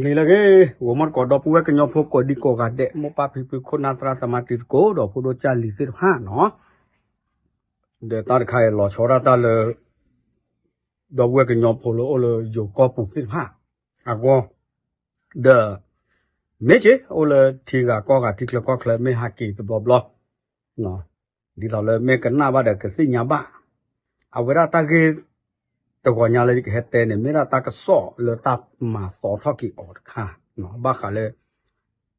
လံလၢအဂ့ၤ ဂီၤမီၢ်တကိး ဒီပုၢ်ဝဲၢ်ကညီဖိကိးဒံကိးဂၤဒဲး မိၢ်ပၢ်ဖံဖု ခိၣ်နၢ်သရၣ်သမါ တံၤသကိး ဒီးဖိဒိၣ်ကၢ်လံၤသ့ၣ်တဖၣ်နီၤ, ဒီးတၢ်တခါအံၤလီၤဆီဒၣ်တၢ်လၢ ဒီပုၢ်ဝဲၢ်ကညီဖိလၢအိၣ်လၢယိၤကီၢ်ပူၤသ့ၣ်တဖၣ်အဂီၢ်, ဒီး မ့ၢ်က့ အိၣ်လၢထံဂၤကီၢ်ဂၤ ထံချၢကီၢ်ချၢ မ့ၢ်ဟးက့ၤတဘျီဘျီ ဒ်သိးလၢမ့ၢ်ကနၣ်ဘၣ်ဒီးကသ့ၣ်ညါဘၣ်, အဝဲဒၣ်တၢ်ဂ့ၢ် တဂီၤညါလၢယကဟဲတဲန့ၣ် မ့ၢ်ဒၣ်တၢ်ကစီၣ်လၢတၢ်မၤသီထီၣ်က့ၤအီၤတခါ, ဘၣ်ဃးလၢ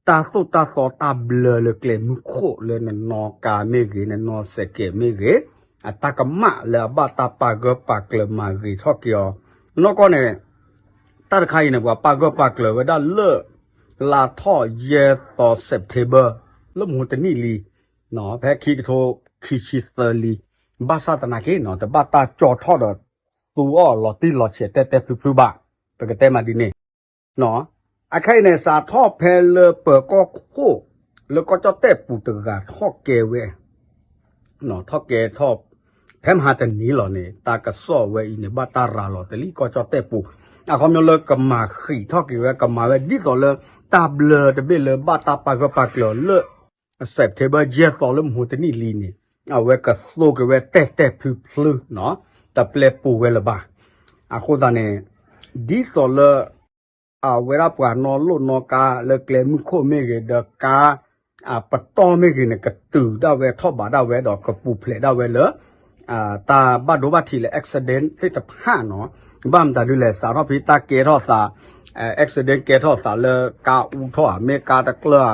တၢ်သိၣ်တၢ်သီတၢ်ဘျၢလၢကျဲမုၢ်ခိၣ်လၢနနီၢ်ကါမ့ၢ်ဂ့ၤ နနီၢ်စဲးကဲးမ့ၢ်ဂ့ၤ, အတၢ်ကမၣ်လၢအဘၣ်တၢ်ပာ်ဂၢၢ်ပာ်ကျၢၤမၤဂ့ၤထီၣ်က့ၤအီၤ, နီၢ်ကီၢ်န့ၣ် တၢ်တခါအံၤန့ၣ် ပှၤပာ်ဂၢၢ်ပာ်ကျၢၤဝဲဒၣ်လၢ လါထီၣ်ယဲၢ်သီ September လၢမုၢ်တနံၣ်လံ, ဖဲခံကထိခံဆံသၢလံ, ဘၣ်ဆၣ်သနာ်က့နီၤ တဘၣ်တၢ်ကၠီထီၣ်ဒီး သူအီၤလီၤတံၢ်လီၤဆဲးတဲတဲဖျုဖျုဘၣ်, ပကတဲမးဒ်န့ၣ်, အခဲအံၤန့ၣ် စးထီၣ်ဖဲလၢပၢၤကီၢ်ခိၣ် လၢကီၢ်ကၠီၣ်တဲၣ်ပူၤတဂၤထီၣ်ကဲဝဲ ထီၣ်ကဲထီၣ် ဖဲမဟါတနံၤလီၤန့ၣ် တၢ်ကစီၣ်ဝဲအံၤန့ၣ် ဘၣ်တၢ်ရၤလီၤတလံ ကီၢ်ကၠီၣ်တဲၣ်ပူၤ, အခီပညီလၢကမၤဃံးထီၣ်က့ၤဝဲ ကမၤဝဲဒ်သိးလၢ တၢ်ဘျၢတဘ့ၣ်လၢဘၣ်တၢ်ပာ်ဂၢၢ်ပာ်ကျၢၤလၢ September ယဲၢ်သီလၢမဟါတနံၣ်လံန့ၣ် အဝဲကသိက့ၤဝဲတဲတဲဖျုဖျုနီၤ, တပျဲပူၤဝဲလၢၤဘၣ်. အဃိသတးန့ၣ် ဒ်သိးလၢ အဝဲဒၣ်ပှၤနီၣ်လိၣ်နီၣ်ကါလၢကျဲမုၢ်ခိၣ်မ့ၢ်ဂ့ၤ ဒီးကါ အပတီၢ်မ့ၢ်ဂ့ၤန့ၣ် ကတုၤဒၣ်ဝဲထီၣ်ဘးဒၣ်ဝဲဒီးကပူၤဖျဲးဒၣ်ဝဲလၢ တၢ်ဘၣ်ဒိဘၣ်ထံးလၢ accident သ့ၣ်တဖၣ်နီၤ, ဘၣ်မတၤဒ်လဲၣ် စးထီၣ်ဖဲတၢ်ကဲထီၣ်သး accident ကဲထီၣ်သးလၢကါအူထီၣ်ဧါ မ့ၢ်ကါတကျၢၤဧါ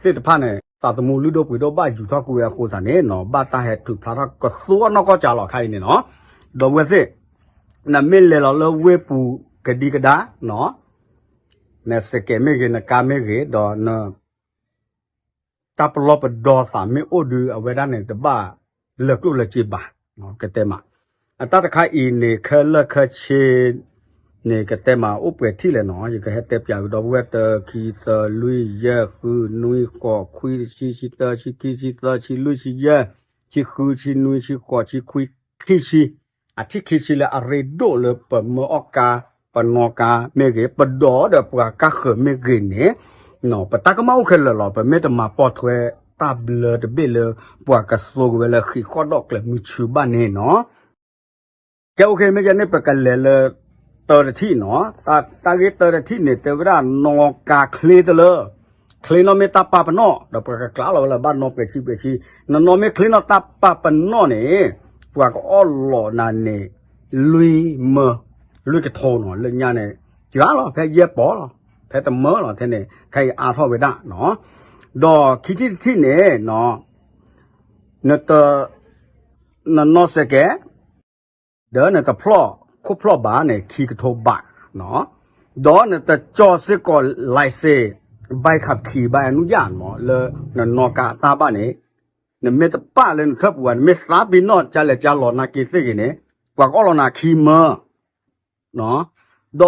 သ့ၣ်တဖၣ်န့ၣ် သးသမူလုၢ်ဒိၣ်ပှ့ၤဒိၣ်ဘၣ်ယူၤထီၣ်ကွံာ်ဝဲအဃိသတးန့ၣ်နီၤ ဘၣ်တၢ်ဟဲထုးဖျါထီၣ်ကသူအီၣ်နီၢ်ကီၢ်ကၠးလီၤခါအံၤန့ၣ်နီၤ, ဒီပုၢ်ဝဲၢ်သ့ၣ် နမ့ၢ်လဲၤလီၤလၢဝ့ၢ်ပူၤကဒံကဒါနီၤ နစဲးကဲးမ့ၢ်ဂ့ၤ နကါမ့ၢ်ဂ့ၤ ဒီးန တၢ်ပလီၢ်ပဒီသးမ့ၢ်အိၣ်ဒီး အဝဲဒၣ်န့ၣ် တဘၣ်လၢကျိၣ်လၢစ့ဘၣ်, ကတဲမး, အတၢ်တခါအံၤန့ၣ် ခဲလၢာ်ခဲဆ့န့ၣ် ကတဲမး အိၣ်ပှဲၤထံၣ်လဲၣ်နီၤ, ယကဟဲတဲပၠးကဒီပုၢ်ဝဲၢ် တၢ ခံ သၢ လွံၢ် ယဲၢ် ဃု နွံ ဃိး ခွံ တဆံ ဆံတၢ ဆံခံ ဆံသၢ ဆံလွံၢ် ဆံယဲၢ် ဆံဃု ဆံနွံ ဆံဃိး ဆံခွံ ခံဆံ အထံၣ်ခံဆံလၢအရ့ဒိၣ်လၢပမၢအီၣ်ကါ ပနီၣ်ကါမ့ၢ်ဂ့ၤ ပဒီးဒီးပှၤကါဃၢၤမ့ၢ်ဂ့ၤန့ၣ် ပတၢ်ကမၣ်အိၣ်ခဲလၢာ်လီၤ. ပမ့ၢ်တမၤပိာ်ထွဲတၢ်ဘျၢတဘ့ၣ်လၢ ပှၤကသိက့ၤဝဲလၢဃံးဃီၣ်ဒီးကျဲမုၢ်ဆူဘၣ်န့ၣ်နီၤ. ကဲ OK မ့ၢ်ယဲန့ၣ် ပကလဲၤလၢတၢတထံၣ်နီၤ. တၢ်ဂ့ၢ်တၢတထံၣ်န့ၣ် တဲဝဲဒၣ်နီၣ်ကါချ့တလၢ ချ့နီၣ်မ့ၢ်တၢ်ပာ်ပနီၣ် ဒီးပှၤကကျးလီၤဝဲလၢဘၣ်နီၣ်ပှဲၤဆံပှဲၤဆံ နနီၣ်မ့ၢ်ချ့နီၣ်တၢ်ပာ်ပနီၣ်န့ၣ် ပှၤကအီၣ်လီၤနၤန့ၣ် လွံၢ်မၢ လွံၢ်ကထိနီၤ လၢညါန့ၣ် ကလီၤဖဲယဲၢ်ပီၢ်လီၤ ဖဲတမၢလီၤထဲန့ၣ် ခဲအံၤအါထီၣ်ဝဲဒၣ်နီၤ. ဒီးခံထံၣ်တထံၣ်န့ၣ် နတ နနီၣ်စဲးကဲး ဒီးနတဖျီၣ်ခိၣ်ဖျီၣ်ဘးန့ၣ် ခံကထိဘးနီၤ. ဒီးနတကၠီစ့ၢ်ကီး license ဘၣ်ခးခံ ဘၣ်အနုၣ်ယၣ်မး လၢနနီၣ်ကါအတၢ်ဘၣ်န့ၣ် နမ့ၢ်တပာ်လၢနထၢၣ်ပူၤဘၣ် နမ့ၢ်သးပ့ၤနီၣ်ကလဲၤကလီၤနာ်က့သ့ၣ်ဂ့ၤန့ၣ် ပှၤကအီၣ်လီၤနၤခံမၢ ဒီးမ့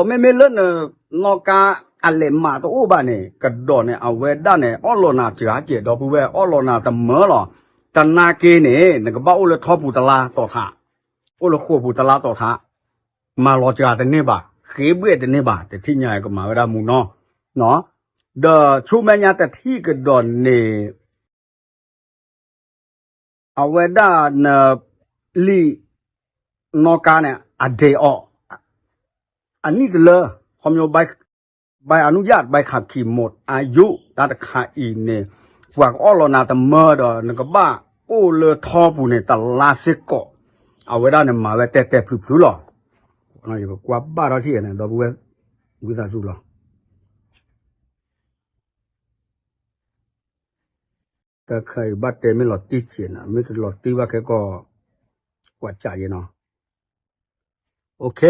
မ့ၢ်လၢနနီၣ်ကါအလဲးမးတအိၣ်ဘၣ်န့ၣ် ကဒီးန့ၣ် အဝဲဒၣ်န့ၣ် အီၣ်လီၤနၤစှၤကဲး ဒီပုၢ်ဝဲၢ် အီၣ်လီၤနၤတမၢလီၤ. တနာ်က့န့ၣ် နကဘၣ်အိၣ်လၢထီပူၤတလါတီၤထး, အိၣ်လၢဃိာ်ပူၤတလါတီၤထး, မၤလီၤစှၤတန့ၢ်ဘၣ်, ဃ့ဘှဲၣ်တန့ၢ်ဘၣ်, တထံၣ်ညါကမၤဝဲဒၣ်မူနီၢ်, ဒီးဆူမဲာ်ညါတထံၣ်ကဒီးန့ၣ် အဝဲဒၣ်န လံာ်နီၣ်ကါန့ၣ် အဒ့းအီၤ အနံၣ်တလၢ ခီဖျိ ဘၣ်အနုၣ်ယၣ် ဘၣ်ခးခံ မူးအါယုၣ် တၢ်တခါအံၤန့ၣ် ပှၤကအီၣ်လီၤနၤတမၢဒီး နကဘၣ်အိၣ်လၢထီပူၤန့ၣ် တလါစ့ၢ်ကီး အဝဲဒၣ်န့ၣ် မၤဝဲတဲတဲဖျုဖျုလီၤ. ယကကွၢ်ဘၣ်ထီၣ်ထံၣ်န့ၣ် ဒီပုၢ်ဝဲၢ် ဝံသးစူၤလီၤ. တၢ်ခါအံၤဘၣ်တဲမ့ၢ်လီၤတံၢ်စဲးနီၤ မ့ၢ်တလီၤတံၢ်ဘၣ်ခဲကီၢ် ကွၢ်စးယဲနီၤ. OK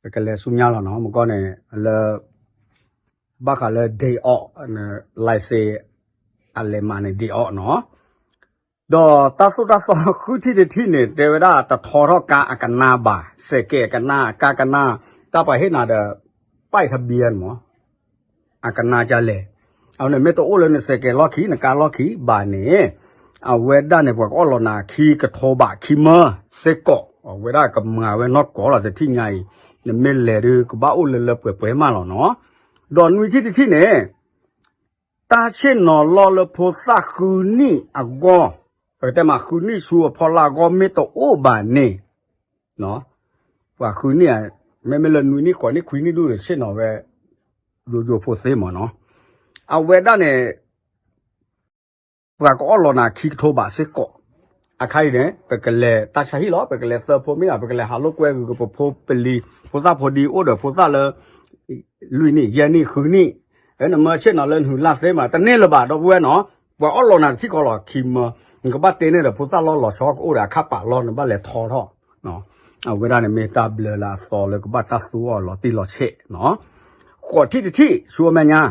ပကလဲၤဆူညါလီၤနီၤ မကီၢ်န့ၣ် လၢ ဘၣ်ဃးလၢ day off လံာ်စ့ အလဲၤမးန့ၣ် day off နီၤ. ဒီးတၢ်သိၣ်တၢ်သီဃုထံၣ်တထံၣ်န့ၣ် တဲဝဲဒၣ်တထီထီၣ်ကါအကနါဘၣ် စဲးကဲးအကနါ အကါကနါ တၢ်ပှၤဟ့ၣ်နၤဒီး ป้ายทะเบียน မး အကနါကလဲၣ်. အဝဲန့ၣ်မ့ၢ်တအိၣ်လၢနစဲးကဲးလီၢ်ခံ နကါလီၢ်ခံဘၣ်န့ၣ် အဝဲဒၣ်န့ၣ် ပှၤကအီၣ်လီၤနၤခံကထိဘးခံမၢစ့ၢ်ကီး အဝဲဒၣ်ကမၤဝဲနီၢ်ကီၢ်လီၤ တထံၣ်ညါအံၤ နမ့ၢ်လဲၤဒုး ကဘၣ်အိၣ်လၢလၢပှဲၤပှဲၤမးလီၤနီၤ. ဒီးနွံထံၣ်တထံၣ်န့ၣ် တၢ်ဆ့ၣ်နီၤလီၢ်လၢဖိသၣ်ဃုနံၣ်အဂီၢ်, ပကတဲမးဃုနံၣ်ဆူအဖီလာ်အဂီၢ်မ့ၢ်တအိၣ်ဘၣ်န့ၣ်, ပှၤဃုနံၣ်, မ့မ့ၢ်လၢနွံနံၣ်ဃိးနံၣ်ခွံနံၣ်ဒူၣ်န့ၣ် ဆ့ၣ်နီၤဝဲ ယိယိဖိသ့မးနီၤ. အဝဲဒၣ်န့ၣ် ပှၤကအီၣ်လီၤနၤခံကထိဘးစ့ၢ်ကီး. အခါအံၤန့ၣ် ပကလဲၤတၢ်ဆါဟံၣ်လီၤ, ပကလဲၤသၢဖိမ့ၢ်ဧါ, ပကလဲၤဟးလိာ်ကွဲဂုၤကပဖိပလံၤ, ဖိသၣ်ဖိဒံအိၣ်ဒီးဖိသၣ်လၢ လွံၢ်နံၣ်, ယဲၢ်နံၣ်, ဃုနံၣ်, နမၢဆ့ၣ်နီၤလၢနဟုးလၢ်သ့မး, တန့ၢ်လၢၤဘၣ် ဒီပုၢ်ဝဲၢ်နီၤ. ပှၤအီၣ်လီၤနၤတထံၣ်ဃီလီၤ ခံမၢ, နကဘၣ်တဲန့ၢ်ဒီးဖိသၣ်လီၢ်လီၤဆီကအိၣ်ဒီးအခါပာ်လီၢ် နဘၣ်လဲၤထီထီၣ် အဝဲဒၣ်န့ၣ်မ့ၢ်တၢ်ဘျၢလၢအသီလၢကဘၣ်တၢ်သူအီၤလီၤတံၢ်လီၤဆဲးနီၤ. ဃိးထံၣ်တထံၣ် ဆူအမဲာ်ညါ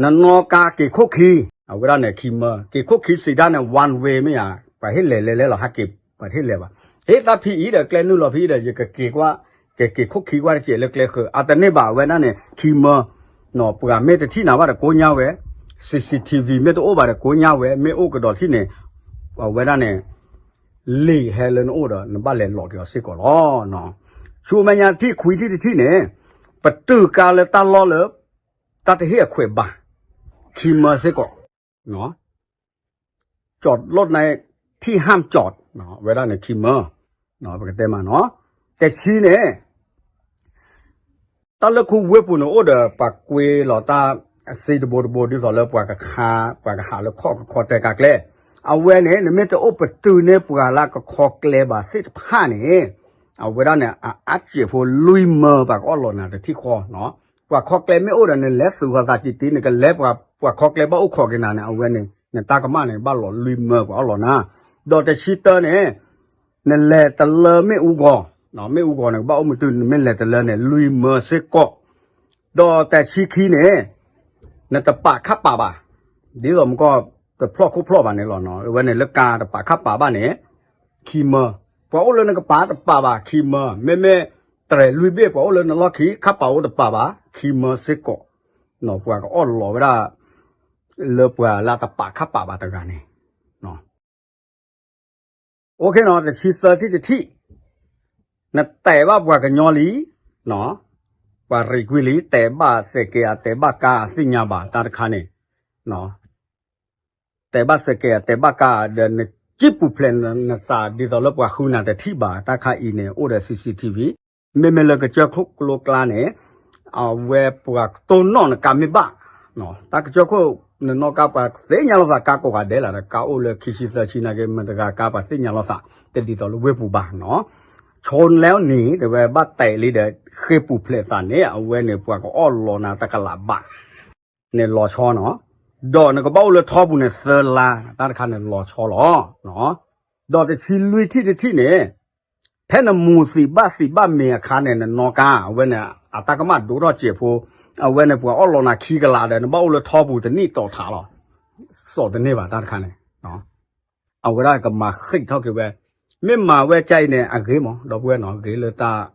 နနီၢ်ကါက့ၤခိၣ်ခံ, အဝဲဒၣ်န့ၣ်ခံမၢ, က့ၤခိၣ်ခံစံးတၢ်န့ၣ် one way မ့ၢ်ဧါ, ပှၤဟ့ၣ်လဲၤလဲၤလဲၤလီၤ ဟးက့ၤ ပှၤတဟ့ၣ်လဲၤဘၣ်. ဟ့ၣ်တၢ်ဖံအံၤဒီးကျဲနုာ်လီၤဖံအံၤဒီး ယကက့ၤကွၢ်, ကက့ၤခိၣ်ခံကွၢ်တစဲးလၢကျဲဃၢၤ, အတန့ၢ်ဘၣ် အဝဲဒၣ်န့ၣ် ခံမၢ, ပှၤမ့ၢ်တထံၣ်နၤဘၣ်ဒီးကိညါဝဲ, C C T V မ့ၢ်တအိၣ်ဘၣ်ဒီးကိညါဝဲ, မ့ၢ်အိၣ်ကဒီးထံၣ်န့ၣ် အဝဲဒၣ်န့ၣ် လံာ်ဟဲလၢနအိၣ်ဒီး နဘၣ်လဲၤလီၤက့ၤအီၤစ့ၢ်ကီးလီၤ. ဆူအမဲာ်ညါထံၣ်ခွံထံၣ်တထံၣ်န့ၣ် ပတုာ်ကါလၢတၢ်လီၢ်လၢ တၢ်တဟ့ၣ်အခွဲးဘၣ်, ခံမၢစ့ၢ်ကီး, ကၠီၣ်လိၣ်န့ၣ် ထံၣ်ဟၣ်ကၠီၣ်, အဝဲဒၣ်န့ၣ်ခံမၢ, ပကတဲမးနီၤ, တဆံန့ၣ် တၢ်လၢခူဝ့ၢ်ပူၤန့ၣ်အိၣ်ဒီးပှၤကွ့လီၤတၢ်စ့တဘိတဘိ ဒ်သိးလၢပှၤကခါ, ပှၤကဟးလၢခီၣ်ကခီတဲကါကျဲ, အဝဲန့ၣ် နမ့ၢ်တအိၣ်ပတုာ်န့ၢ်ပှၤလၢကခီကျဲဘၣ်သ့ၣ်တဖၣ်န့ၣ်, အဝဲဒၣ်န့ၣ် အအါစဲးဖိလွံၢ်မၢ ပှၤကအီၣ်လီၤနၤတထံၣ်ဃီနီၤ. ပှၤခီကျဲမ့ၢ်အိၣ်ဒီး နလဲၤသုးဃီၤသးစံးတံၢ် နကလဲၤပှၤခီကျဲဘၣ်အိၣ်ခိးက့ၤနၤန့ၣ် အဝဲန့ၣ် နတၢ်ကမၣ်န့ၣ် ဘၣ်လီၤလွံၢ်မၢ ပှၤအီၣ်လီၤနၤ. ဒီးတဆံတၢန့ၣ် နလဲၤတလၢမ့ၣ်အူဂီၤ, မ့ၣ်အူဂီၤန့ၣ် ကဘၣ်အိၣ်မုာ်တုၤ နမ့ၢ်လဲၤတလၢန့ၣ် လွံၢ်မၢစ့ၢ်ကီး. ဒီးတဆံခံန့ၣ် နတပာ်ခးပာ်ဘၣ်, ဒ်သိးမကီၢ်တဖျီၣ်ခိၣ်ဖျီၣ်ဘၣ်န့ၣ်လီၤ. အဝဲန့ၣ်လၢကါတပာ်ခးပာ်ဘၣ်န့ၣ် ခံမၢ, ပှၤအိၣ်လၢနကပၤတပာ်ဘၣ် ခံမၢ, မ့မ့ၢ်တြဲၤလွံၢ်ဘ့ၣ် ပှၤအိၣ်လၢနလီၢ်ခံ ခးပာ်အိၣ်တပာ်ဘၣ် ခံမၢစ့ၢ်ကီး. ပှၤကအီၣ်လီၤဝဲဒၣ် လၢပှၤလၢတပာ်ခးပာ်ဘၣ်တဂၤန့ၣ် အိၣ်ခ့နီၤ တဆံသၢထံၣ်တထံၣ်, နတဲာ်ဘၣ်ပှၤကညီလံ, ပှၤရံးကွံာ်လံ တဲာ်ဘၣ်စဲးကဲး အတဲာ်ဘၣ်ကါ အသ့ၣ်ညါဘၣ်တၢ်တခါန့ၣ်, တဲာ်ဘၣ်စဲးကဲး အတဲာ်ဘၣ်ကါ ဒီးနကံၣ်ပူၤဖျဲးနသး ဒ်သိးလၢပှၤဃုနၤတထံၣ်ဘၣ် တၢ်ခါအံၤန့ၣ် အိၣ်ဒီး C C T V, မ့မ့ၢ်လၢကစၢၢ်ခိၣ်ကျိကျါန့ၣ် အဝဲပှၤတိၢ်နီၣ်နကါမ့ၢ်ဘၣ်, တၢ်ကစၢၢ်ခိၣ် နနီၢ်ကါပှၤသ့ၣ်ညါလိာ်သးကါကိးဂၤဒဲးလီၤ, ဒီးကါအိၣ်လၢခံဆံသၢဆံနာ်က့ မတၤတဂၤကါပှၤသ့ၣ်ညါလိာ်သး တဒ်သိးလၢဝ့ၢ်ပူၤဘၣ်နီၤ. ဆိန့ၣ်လီၤန့ၣ် တဲဝဲဘၣ်တဲာ်လံဒီး ဃ့ပူၤဖျဲးသးန့ၣ် အဝဲန့ၣ်ပှၤကအီၣ်လီၤနၤတကလးဘး န့ၣ်လီၤဆီနီၤ, ဒီးနကဘၣ်အိၣ်လၢထီပူၤန့ၣ်သၢလါ တၢ်တခါန့ၣ်လီၤဆီလီၤ. ဒီးတဆံလွံၢ်ထံၣ်တထံၣ်န့ၣ် ဖဲနမိၢ်သံးဘၣ်သံးဘၣ်မ့ၤအခါန့ၣ် နနီၢ်ကါ အဝဲန့ၣ် အတၢ်ကမၣ်ဒိၣ်ထီၣ်စဲးဖိ, အဝဲန့ၣ်ပှၤအီၣ်လီၤနၤခံကလးဒီး နဘၣ်အိၣ်လၢထီပူၤတနံၣ်တီၤထးလီၤ. စိာ်တန့ၢ်ဘၣ်တၢ်တခါန့ၣ် အဝဲဒၣ်ကမၤဃံးထီၣ်က့ၤဝဲ, မ့ၢ်မၤဝဲကအံၤန့ၣ် အဂ့ၤမး ဒီပုၢ်ဝဲၢ်နီၤ, ဂ့ၤလၢတၢ်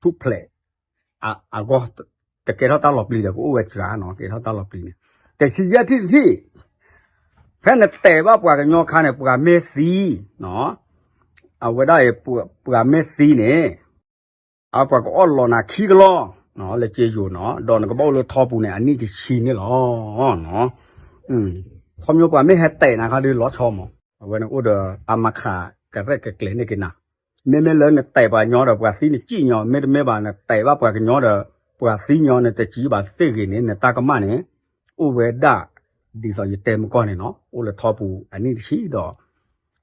ထူၣ်ဖျဲးအဂီၢ်, တကဲထီၣ်တၢ်လီၤပျံၤဒီး ကအိၣ်ဝဲစှၤနီၤ, ကဲထီၣ်တၢ်လီၤပျံၤန့ၣ်. တဆံယဲၢ်ထံၣ်တထံၣ်, ဖဲနတဲာ်ဘၣ်ပှၤကညီခါန့ၣ် ပှၤမ့ၢ်သံ, အဝဲဒၣ်အံၤ ပှၤမ့ၢ်သံန့ၣ် အပှၤကအီၣ်လီၤနၤခံကလီၢ် လၢစ့ယိၤနီၤ, ဒီးနကဘၣ်အိၣ်လၢထီပူၤန့ၣ် အနံၣ်တဆံန့ၣ်လီၤ. ခီဖျိပှၤမ့ၢ်ဟဲတဲာ်နၤခါဒုးလီၤဆီမး, အဝဲန့ၣ်အိၣ်ဒီးအမၤခးကရဲၣ်ကကျဲၤန့ၢ်က့ၤနၤ, မ့မ့ၢ်လၢနတဲာ်ပှၤကညီဒီး ပှၤသံနစံၣ်ညီ, မ့တမ့ၢ်ဘၣ် နတဲာ်ဘၣ်ပှၤကညီဒီး ပှၤသံညီ နတစံၣ်ဘၣ်သ့ၣ်ဂ့ၤန့ၣ် နတၢ်ကမၣ်န့ၣ် အိၣ်ဝဲဒၣ် ဒ်သိးယတဲမကီၢ်န့ၣ်နီၤ, အိၣ်လၢထီပူၤအနံၣ်တဆံဒီး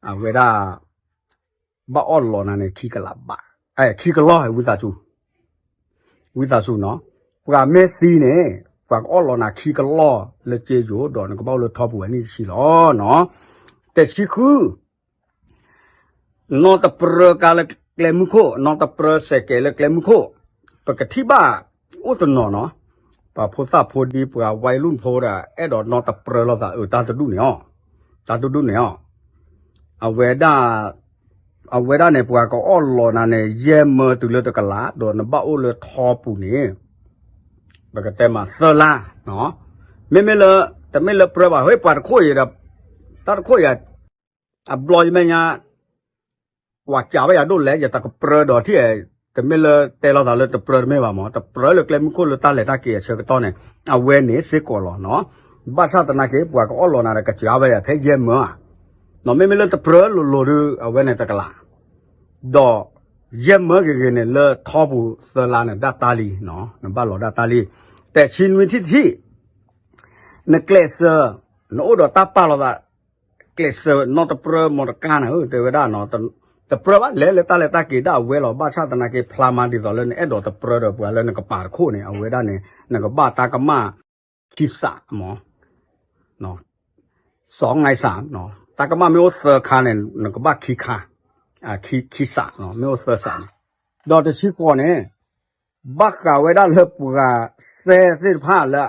အဝဲဒၣ် ဘၣ်အီၣ်လီၤနၤန့ၣ် ခံကလးဘး, အဲ ခံကလီၢ် ဝံသးစူၤ, ဝံသးစူၤနီၤ, ပှၤမ့ၢ်သံန့ၣ် ပှၤကအီၣ်လီၤနၤခံကလီၢ်လၢစ့ယိၤ ဒီးနကဘၣ်အိၣ်လၢထီပူၤအနံၣ်တဆံလီၤနီၤ. တဆံဃု နီၢ်တပြၢကါလၢကျဲမုၢ်ခိၣ်, နီၢ်တပြၢစဲးကဲးလၢကျဲမုၢ်ခိၣ်, ပကထံၣ်ဘၣ်အိၣ်တနီၤနီၤ, ပှၤဖိသၣ်ဖိဒံ ပှၤဝဲလူၢ်ဖိဒီး အဲၣ်ဒိးနီၢ်တပြၢလိာ်သး အၢ တၢ်တဒူၣ်န့ၣ်အီၤ, တၢ်တဒူၣ်န့ၣ်အီၤ, အဝဲဒၣ် အဝဲဒၣ်န့ၣ် ပှၤကအီၣ်လီၤနၤန့ၣ် ယဲၢ်မၢတုၤလၢတကလး ဒီးနဘၣ်အိၣ်လၢထီပူၤန့ၣ် ပကတဲမးသၢလါ, မ့မ့ၢ်လၢ တမ့ၢ်လၢပြၢဘၣ် ဟဲပှၤတခိၣ်အံၤဒီး တၢ်တခိၣ်အံၤ အဘျီယမဲာ်ညါ ကွၢ်ကးဝဲယၤဒိၣ်လဲၣ် ယတကပြၢဒီးထံၣ် တမ့ၢ်လၢတဲလီၤသးလၢတပြၢတမ့ၢ်ဘၣ်မး, တပြၢလၢကျဲမုၢ်ခိၣ်လၢတၢ်လဲၤတၢ်က့ၤအဆၢကတီၢ်န့ၣ် အဝဲန့ၣ်စ့ၢ်ကီးလီၤနီၤ. ဘၣ်ဆၣ်သနာ်က့ ပှၤကအီၣ်လီၤနၤဒီးကစၢ်ဝဲဒၣ်ဖဲယဲၢ်မၢဧါ, မ့မ့ၢ်လၢတပြၢလိၤလိၤဒီး အဝဲန့ၣ်တကလး, ဒီးယဲၢ်မၢဂ့ၤဂ့ၤန့ၣ် လၢထီပူၤသၢလါန့ၣ် ဒၣ်တၢ်လံ, နဘၣ်လီၤဒၣ်တၢ်လံ. တဆံနွံထံၣ်တထံၣ် နကျဲးစၢး, နအိၣ်ဒီးတၢ်ပာ်လီၤသး, ကျဲးစၢးနီတပြၢမီတကါန့ၣ် တဲဝဲဒၣ်နီၤ, တပြၢဘၣ်လဲၤလၢတၢ်လဲၤတၢ်က့ၤဒၣ်အဝဲလီၤ. ဘၣ်ဆၣ်သနာ်က့ ဖျါမးဒ်သိးလၢနအဲၣ်ဒိးတပြၢဒီးပှၤလၢနကပၤတခိၣ်န့ၣ် အဝဲဒၣ်န့ၣ် နကဘၣ်တၢ်ကမၣ်ခံစးမး စီၤငါစး, တၢ်ကမၣ်မ့ၢ်အိၣ်သၢခါန့ၣ် နကဘၣ်ခံခါ, ခံစး, မ့ၢ်အိၣ်သၢစးန့ၣ်, ဒီးတဆံဃိးန့ၣ် ဘၣ်ဃးဝဲဒၣ်လၢပှၤစဲသ့ၣ်တဖၣ်လၢ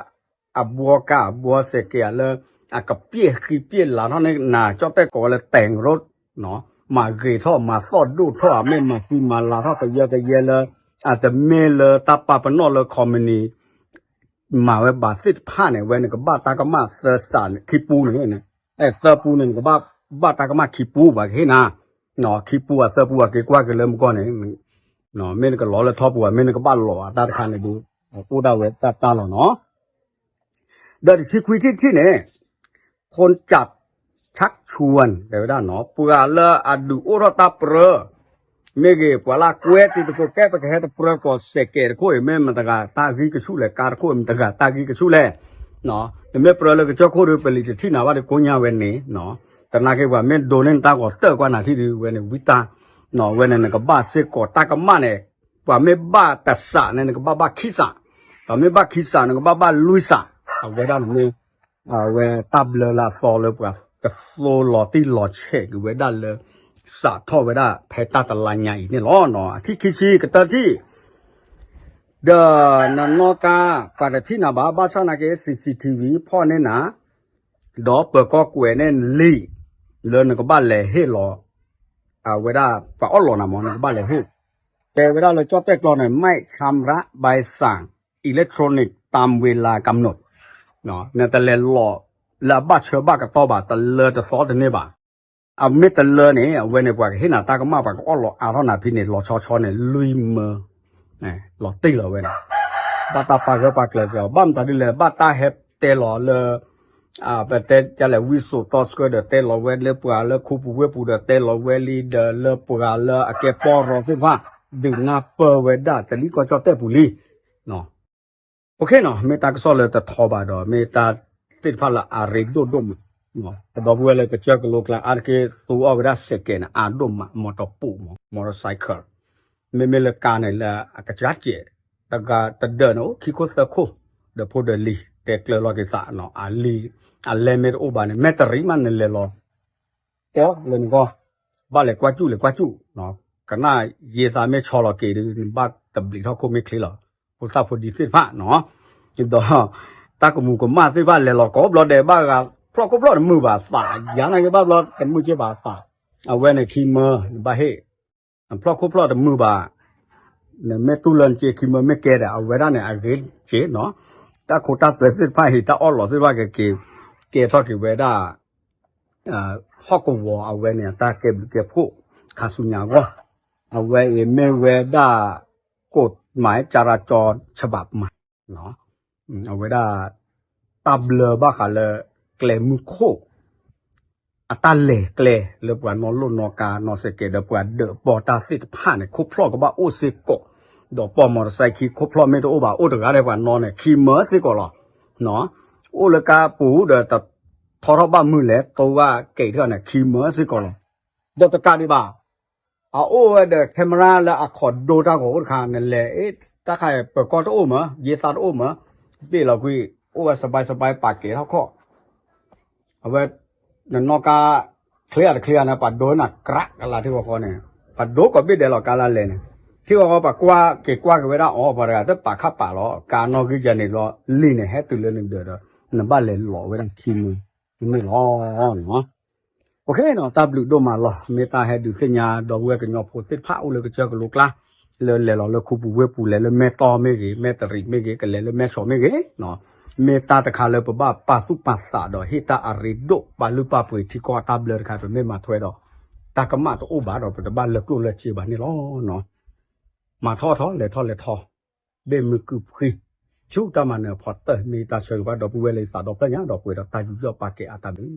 အဘှီကါအဘှီစဲးကဲးလၢ အကပျဲၢ်ဃံပျဲၢ်လၤထီၣ်န့ၣ် နၤကၠီၣ်တဲၣ်ကိးဝဲလၢ แต่งรถ မၤဂ့ၤထီၣ်မၤသီၣ်ဒိၣ်ထီၣ် အမ့ၢ်မၤသံမၤလၤထီၣ်ကယၢကယဲလၢ အတမ့ၢ်လၢတၢ်ပာ်ပနီၣ်လၢ company မၤဝဲဘၣ်သ့ၣ်တဖၣ်န့ၣ် အဝဲန့ၣ်ကဘၣ်တၢ်ကမၣ်သၢစးန့ၣ် ခံပူန့ၣ်, သၢပူန့ၣ် နကဘၣ်ဘၣ်တၢ်ကမၣ်ခံပူဘၣ်ကဟ့ၣ်နၤ, ခံပူအသၢပူအက့ၤကွၢ်က့ၤလၢမုၢ်ကီၢ်န့ၣ်, မ့ၢ်နကလီၤလၢထီပူၤ မ့ၢ်နကဘၣ်လီၤအတၢ်တခါန့ၣ်ဒီး အိၣ်ဒၣ်ဝဲတၢ်တၢ်လီၤနီၤ. ဒီးတဆံခွံထံၣ်တထံၣ်န့ၣ် คนจัดชักชวน တဲဝဲဒၣ်နီၤ ပှၤလၢအဒုးအိၣ်ထီၣ်တၢ်ပြၢ မ့ၢ်ဂ့ၤ ပှၤလၢကွဲတံၤသကိးကဲ ပကဟဲတပြၢကီးစဲးကဲးတခိၣ်အံၤ မ့ၢ်မတၤတဂၤတၢ်ဂံၢ်ကဆူၣ်လဲၣ် ကါတခိၣ်မတၤတဂၤတၢ်ဂံၢ်ကဆူၣ်လဲၣ်, နမ့ၢ်ပြၢလၢကစၢၢ်ခိၣ်ဒီး ပလံၤတထံၣ်နၤဘၣ်ဒီးကိညါဝဲန့ၣ်, သနာ်က့ပှၤမ့ၢ်ဒိးန့ၢ်နတၢ်ဂီၤတၢၢ်ကွၢ်နၤထံၣ်ဒီး ဝဲန့ၣ်ဝံတၢ်, ဝဲန့ၣ်နကဘၣ်စ့ၢ်ကီးတၢ်ကမၣ်န့ၣ် ပှၤမ့ၢ်ဘၣ်တစးန့ၣ် နကဘၣ်ဘၣ်ခံစး, ပှၤမ့ၢ်ဘၣ်ခံစး နကဘၣ်ဘၣ်လွံၢ်စး, အဝဲဒၣ်န့ၣ်မ့ၢ် အဝဲတၢ်ဘျၢလၢအသီလၢပှၤကသိလီၤတံၢ်လီၤဆဲးက့ၤဝဲဒၣ်လၢ စးထီၣ်ဝဲဒၣ်ဖဲတၢ်တလါညါအံၤန့ၣ်လီၤ. အထံၣ်ခံဆံကတၢၢ်ထံၣ် ဒီးနနီၢ်ကါ ပှၤတထံၣ်နၤဘၣ် ဘၣ်ဆၣ်သနာ်က့ CCTV ဖီၣ်န့ၢ်နၤ, ဒီးပၢၤကီၢ်ကွဲးန့ၢ်လံာ် လၢနကဘၣ်လဲၤဟ့ၣ်လီၤ အဝဲဒၣ်ပှၤအီၣ်လီၤနၤမး နကဘၣ်လဲၤဟ့ၣ်, တဲဝဲဒၣ်လၢကၠီၣ်တဲၣ်ကျီန့ၣ် ไม่ชำระใบสั่งอิเล็กทรอนิกส์ตามเวลากำหนด နတလဲၤလီၤလၢအဘၣ်ဆၢဘၣ်ကတီၢ်ဘၣ် တလၢတသီတန့ၢ်ဘၣ်. အမ့ၢ်တလၢန့ၣ် အဝဲန့ၣ်ပှၤကဟ့ၣ်နၤတၢ်ကမၣ် ပှၤကအီၣ်လီၤအါထီၣ်နၤဖဲန့ၣ် လီၤဆီဆီန့ၣ် လွံၢ်မၢ လီၤတံၢ်လီၤဝဲန့ၣ်, ဘၣ်တၢ်ပာ်ဂၢၢ်ပာ်ကျၢၤက့ၤအီၤ ဘၣ်မတၤဒ်လဲၣ် ဘၣ်တၢ်ဟဲတဲလီၤလၢ ပတဲဒ်လဲၣ် ဝံစိာ်တီဆှၢဒီး တဲလီၤဝဲလၢပှၤလၢခူပူၤဝ့ၢ်ပူၤဒီး တဲလီၤဝဲလံ ဒီးလၢပှၤလၢအကဲပီၢ်ရီသ့ၣ်တဖၣ် ဒုးနၢ်ပၢၢ်ဝဲဒၣ်တလံၣ်ကီၢ်ကၠီၣ်တဲၣ်ပူၤလံ. အဃိနီၤ မ့ၢ်တၢ်ကစီၣ်လၢတထီဘၣ်ဒီး မ့ၢ်တၢ်သ့ၣ်တဖၣ်လၢအရ့ဒိၣ်ဒိၣ်မး, ပဒီပုၢ်ဝဲၢ်လၢကစၢၢ်ကလိကျါ အါတက့ၢ်သူအီၣ်ဝဲဒၣ်စဲးကဲးန့ၣ် အါဒိၣ်မး မီတီပူးမး motorcycle, မ့မ့ၢ်လၢကါန့ၣ်လၢအကစၢ်စဲး, တဂၤတဒၢးန့ၣ် အိၣ်ခံခိၣ်သၢခိၣ်, ဒီးဖိဒီးလံၤ တဲကျၢၤလီၤက့ၤသးနီၤ အလံာ် အလဲမ့ၢ်တအိၣ်ဘၣ်န့ၣ် မဲၢ်တရံးမးနလဲၤလီၤ ကီလၢနဂီၢ်, ဘၣ်လဲၤကွၢ်စူၣ်လဲၤကွၢ်စူၣ်, ကနၣ်ယ့သးမ့ၢ်ဆီလီၤက့ၤဒီး နဘၣ်တဘျံးထီၣ်ခိၣ်မ့ၢ်ချ့လီၤ, ဖိသၣ်ဖိဒံသ့ၣ်တဖၣ်နီၤ, ဒီး တၢ်ကမူၤကမၣ်သ့ၣ်တဖၣ်လဲၤလီၤကိးဘျီဒဲး ဘၣ်ဂၤဖျီၣ်ခိၣ်ဖျီၣ်တမုာ်ဘၣ်သး, ယၤနာ်က့ဘၣ်ဘျီတမုာ်က့ဘၣ်သး, အဝဲန့ၣ်ခံမၢ နဘၣ်ဟ့ၣ် ဖျီၣ်ခိၣ်ဖျီၣ်တမုာ်ဘၣ်, နမ့ၢ်တူၢ်လၢနစ့ခံမၢမ့ၢ်ကဲဒီး အဝဲဒၣ်န့ၣ်အဂ့ၤစ့နီၤ, တၢ်ခိတၢ်သွဲသ့ၣ်တဖၣ်ဟံး တၢ်အီၣ်လီၤသ့ၣ်တဖၣ်ကက့ၤ ကဲထီၣ်က့ၤဝဲဒၣ် ဟီၣ်ကဝီၤအဝဲန့ၣ် အတၢ်ကဲဘျုးကဲဖှိၣ် ခါဆူညါအဂီၢ်, အဝဲအံၤမ့ၢ်ဝဲဒၣ် กฎหมายจราจรฉบับใหม่ အဝဲဒၣ် တၢ်ဘျၢဘၣ်ဃးလၢ ကျဲမုၢ်ခိၣ် အတၢ်လဲၤကျဲလၢပှၤနီၣ်လိၣ်နီၣ်ကါနီၣ်စဲးကဲးဒီးပှၤဒၢးပီၢ်တၢ်သ့ၣ်တဖၣ်န့ၣ် ခိၣ်ဖျီၣ်ကဘၣ်အိၣ်စ့ၢ်ကီး, ဒီးပီၢ်မီၢ်တစဲးခံခိၣ်ဖျီၣ်မ့ၢ်တအိၣ်ဘၣ် အိၣ်တဂၤဒီးပှၤနီၣ်န့ၣ် ခံမၢစ့ၢ်ကီးလီၤ. အိၣ်လၢကါပူၤဒီးတထီထီၣ်ဘၣ်မုၢ်လဲၣ် တိဝဲကဲးထီၣ်န့ၣ် ခံမၢစ့ၢ်ကီးလီၤ. ဒီးတကးဒံးဘၣ် အအိၣ်ဝဲဒီး camera လၢအခီၣ်ဒိတၢ်ဂီၤအိၣ်တခါ နလဲၤ အ့ တၢ်ခါအံၤ ပၢၤကီၢ်တအိၣ်မး ယ့သးတအိၣ်မး ဘ့ၣ်လီၤကွံာ် အိၣ်ဝဲစဘဲစဘဲ ပာ်ကဲထီၣ်ခီၣ် အဝဲ နနီၣ်ကါ ချ့အတချ့န့ၣ် ပှၤဒိနၤ ကြးကလါထံဂီၤဃီန့ၣ် ပှၤဒိကိးဘ့ၣ်ဒဲးလီၤ ကါလၢလဲၤန့ၣ် ထံဂီၤဃီ ပှၤကွၢ်က့ၤကွၢ်က့ၤဝဲဒၣ်အီၤ ပှၤတဂၤတပာ်ခၣ်ပာ်လီၤ ကါနီၣ်ဂံၢ်ယၤန့ၣ်လီၤ လံာ်န့ၣ် ဟဲတုၤလၢနဒၢးဒီး နဘၣ်လဲၤလီၤဝဲဒၣ်ခံမၢ မ့ၢ်လီၤ. အိၣ်ခ့နီၤ တၢ်ဘျုးဒိၣ်မးလီၤ မ့ၢ်တၢ်ဟဲဒုးသ့ၣ်ညါ ဒီပုၢ်ဝဲၢ်ကညီဖိသ့ၣ်တဖၣ်အိၣ်လၢကစၢၢ်ကလိကျါ လၢလဲၤလီၤလၢခူပူၤဝ့ၢ်ပူၤ လဲၤလၢမဲၢ်တီၢ်မ့ၢ်ဂ့ၤ မဲၢ်တရံးမ့ၢ်ဂ့ၤ ကလဲၤလၢမဲၢ်ဆီးမ့ၢ်ဂ့ၤ မ့ၢ်တၢ်တခါလၢပဘၣ်ပာ်သူၣ်ပာ်သးဒီးဟ့ၣ်တၢ်အရ့ဒိၣ် ပာ်လုၢ်ပာ်ပှ့ၤထံကီၢ်အတၢ်ဘျၢတခါ ပမ့ၢ်မၤထွဲဒီး တၢ်ကမၣ်တအိၣ်ဘၣ်ဒီး ပတဘၣ်လၢကျိၣ်လၢစ့ဘၣ်န့ၣ်လီၤ. မၤထီၣ်ထီ လဲၤထီၣ်လဲၤထီ, ဘ့ၣ်မုာ်ကုၢ်ဖှံ, ဆူတၢ်မၤနၢၤအဖီတၢၢ် မ့ၢ်တၢ်ဆၢဂ့ၤဘၣ်ဒီပုၢ်ဝဲၢ်လၢယသးဒီဖျၢၣ်ညါ ဒီးပှဲၤဒီးတၢ်ယူးယီၣ်ပာ်ကဲအတၢ်ဘျုး